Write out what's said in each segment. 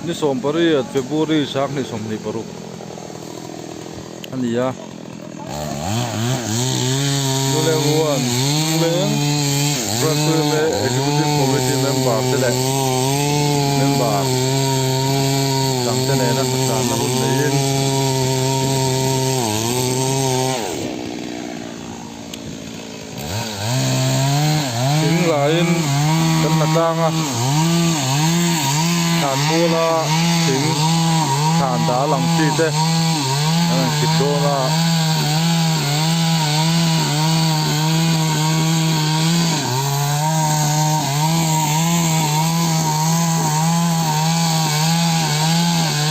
Ni 18 February 2026 a ni a. Nuleng One Nuleng Branch yma Executive Committee member te leh member dang te nena hnathlanna hun neiin Thing laiin kan hna tlang a, thlan muala thing thlan dal ang chi te an rawn kit dawn a.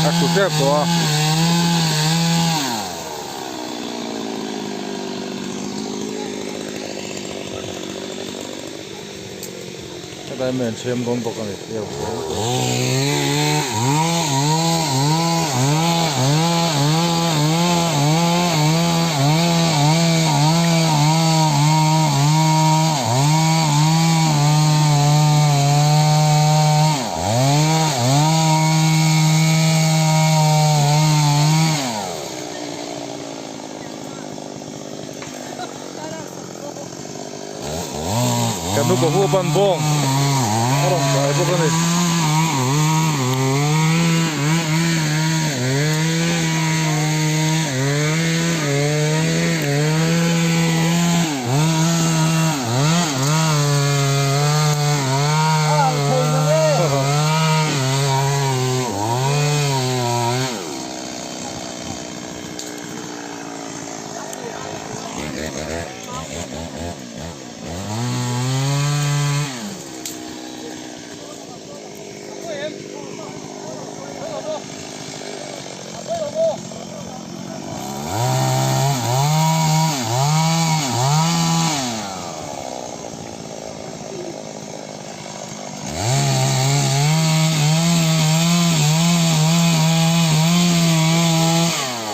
A tlu tep tawh a. Helai mai an chhem dawn bawk a ni Kan upa hu ban bawng a rawn kai bawk a ni.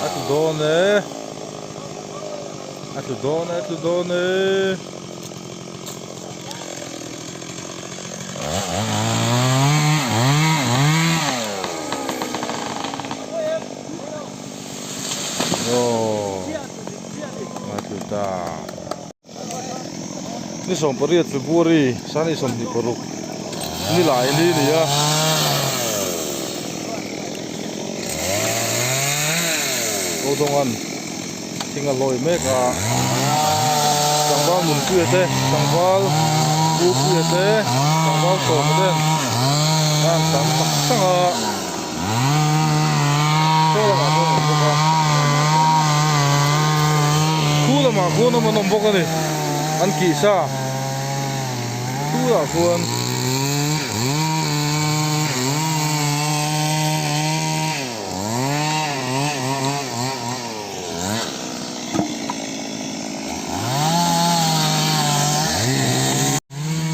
A tlu dawn e a tlu dawn e a tlu dawn e. Aw a tlu ta. Ni 18 February sani 26 ni lai ni a ni a. Dawng thing a hlawi mek a tlangval Nunpuia te tlangval Pupuia te tlangval Sawma ten an tam tak tak a chaw lamah pawh an awm bawk a khu lamah khuan awm an awm bawk a ni an kih sa khurah khuan.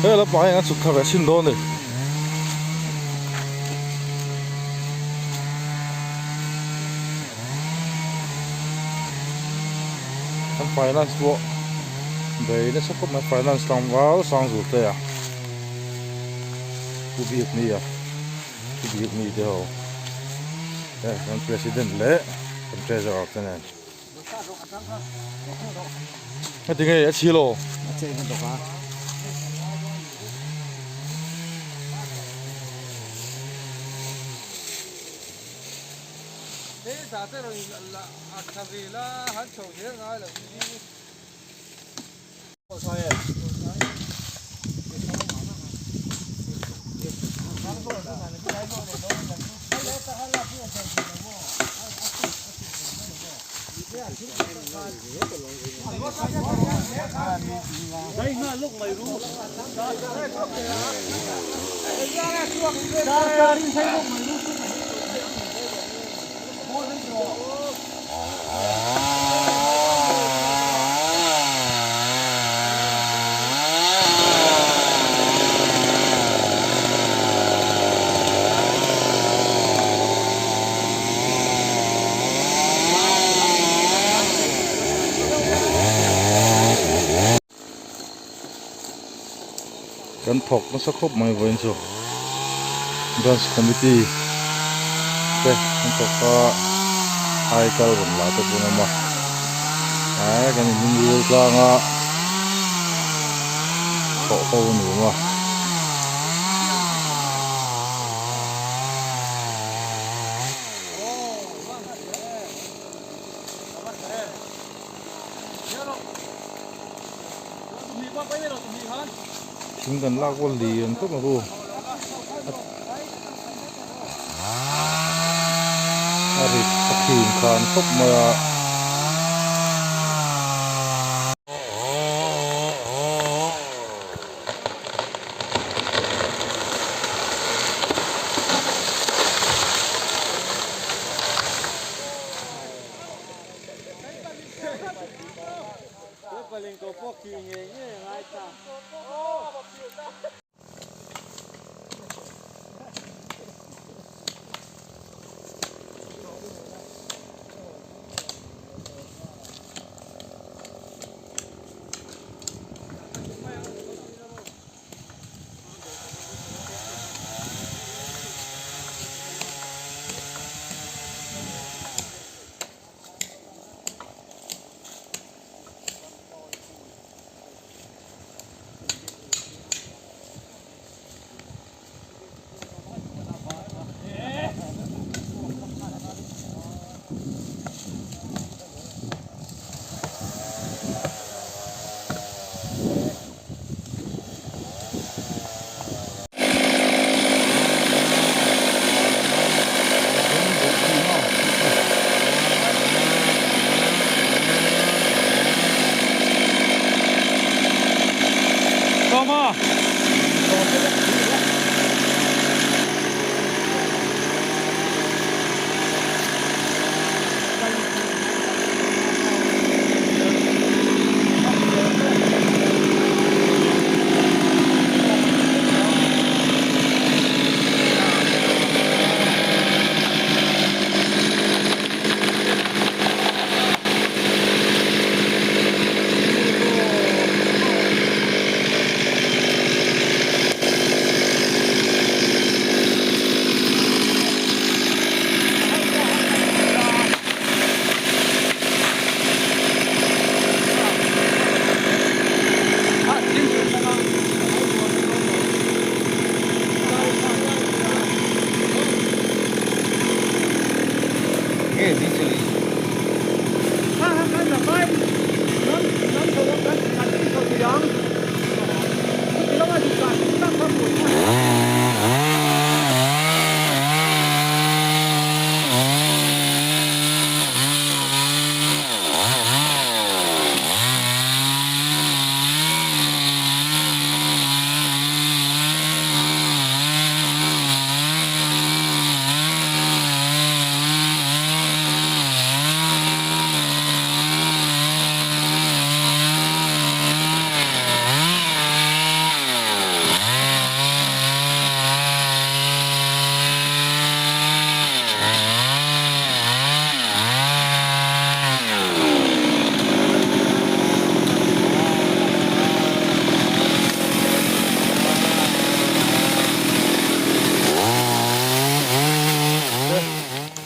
He lampang hian an chhuk thla ve chhin dawn a ni. An finance pawh bei nasa khawp mai finance tlangval sang zur te a pu bik ni a pu bik ni te ho he kan president leh kan treasurer te nen. Heti nge a chhi lo? A chei hman bawk a. Kan thawk nasa khawp mai vawiin chu dance committee. te an thawk a aikal rawn la te pawh an awm a tlai kan in hnung tlang a thawh ho a nuam a. Thing kan lak pawh lian khawp ang u a rit a khin khan khawp mai a.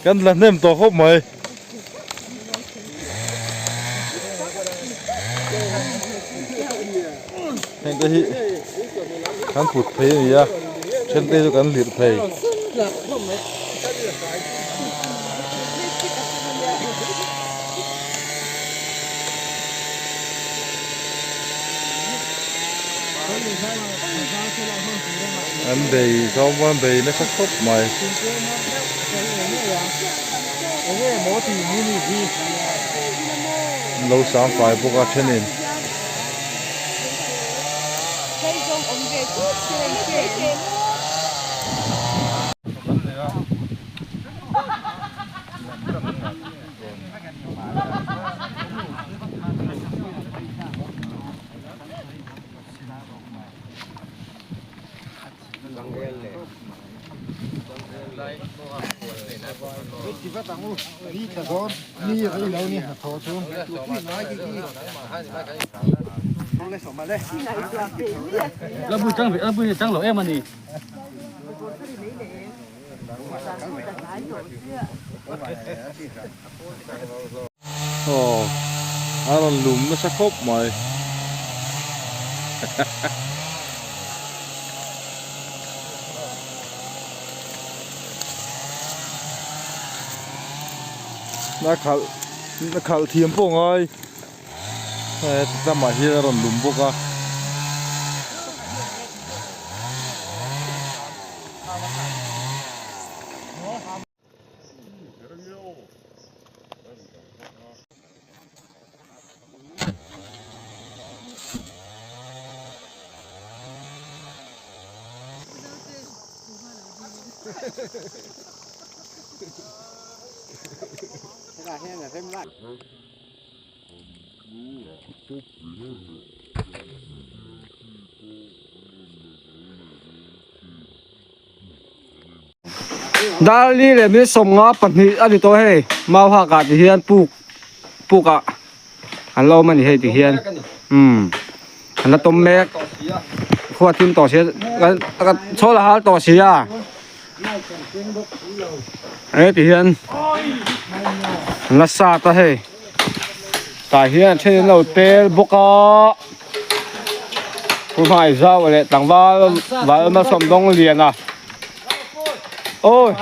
Kan la hnem tawh khawp mai. Heng te hi kan put phei a ni a then te chu kan lirh thei. An bei zawng pawh an bei nasa khawp mai. An lo sang fai bawk a thenin. Aw a rawn lum nasa khawp mai. Na khalh na khalh thiam pawh ngai heti lamah hian a rawn lum bawk a. Darli leh min sawmnga pahnih a ni tawh hei mau hak ah ti hian puk puk ah an lo awm a ni hei ti hian umm an la tawm mek khua thim tawh sia chhawl a hal tawh sia he ti hian an la sat a hei tah hian then an lo tel bawk a pu hmai zau leh tlangval val malsawm dawng lian a awi.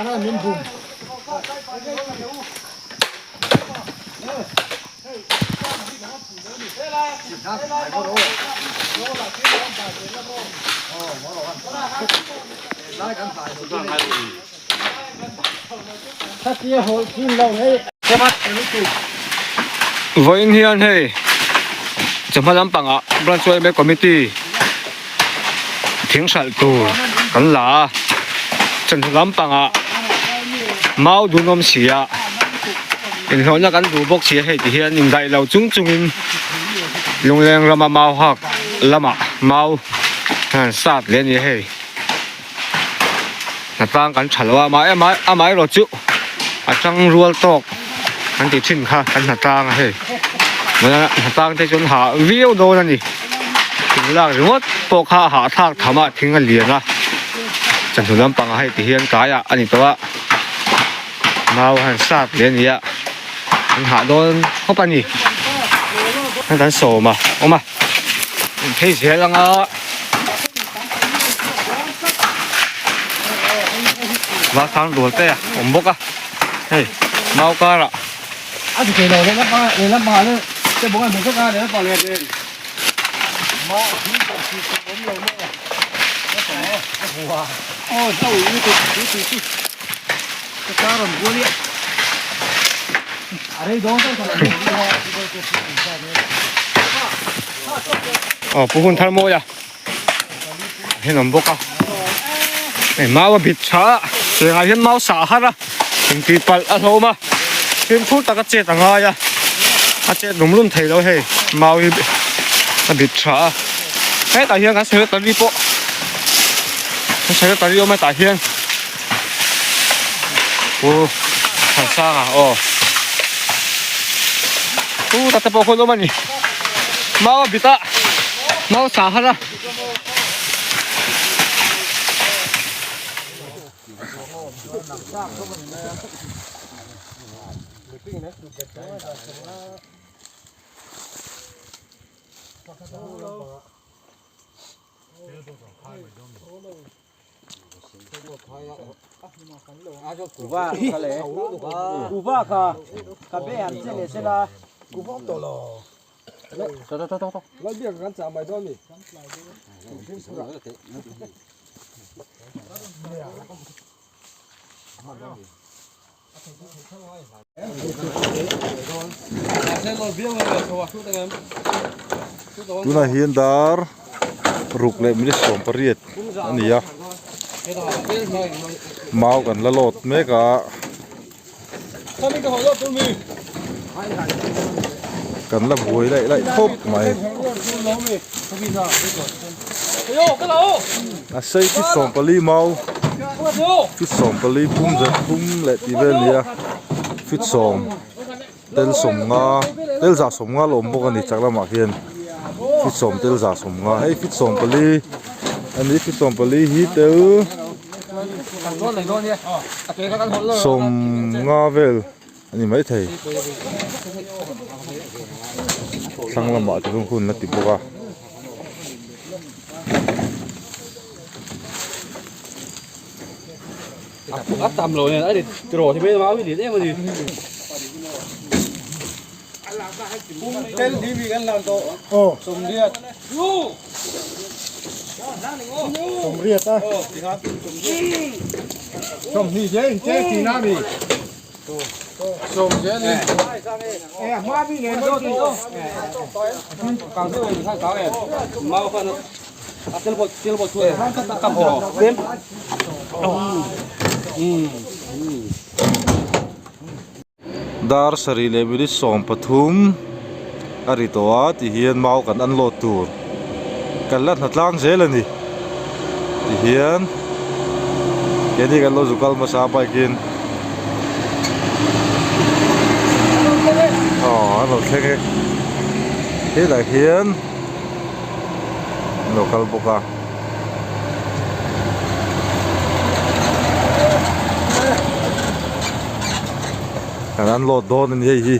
Vawiin hian hei chawhma lampangah branch yma committee thing hralh tur kan la a chawhnu lampangah mau dun awm si a inhlawhna kan duh bawk si a hei ti hian indaih lo chung chungin lungleng rama mau hak lamah mau an sat leh a ni a hei. Hnatlang kan tha lo a amah em amaherawh chu a tang rual tawk an tih thin kha kan hnatlang a hei hnatlang te chuan hah viau dawn a ni thing lak ringawt pawh kha a hahthlak tham a thing a lian a chawhnu lampangah hei ti hian tlaiah a ni tawh a mau a han sat leh a ni a an hah dawn khawp a ni kan sawm a awm a. Phei zel anga Vathang rual te a awm bawk a hei mau karah Aw pu hun thar mawi a hian awm bawk a hei mau a bit tha a chengah hian mau sah har a engti palh a hlawm a fimkhur taka chet a ngai a a chet lum lum thei lo hei mau hi a bit tha a hetah hian kan secretary pawh kan secretary awm hetah hian. Pu Thansanga aw Pu tate pawh khawn awm a ni mau a bit a mau sa har a. Tunah hian dar ruk leh minute 18 a ni a mau kan la lawt mek a kan la buai laih laih khawp mai a sei feet 14 mau feet 14 pum zet thum leh tih vel a ni a feet sawm tel sawmnga tel zah sawmnga la awm bawk a ni chak lamah khian feet sawm tel zah sawmnga hei feet 14 a ni feet 14 hi tel. Sawmnga vel a ni maithei thlang lamah te chuan hun a ti bawk a. Dar sarih leh minute 13 a ri tawh a ti hian mau kan unload tur kan la hna tlang zel a ni ti hian keini kan lo zu kal hmasa bike in aw an lo thleng e helai hian an lo kal bawk a. Kan unload dawn a ni hei hi.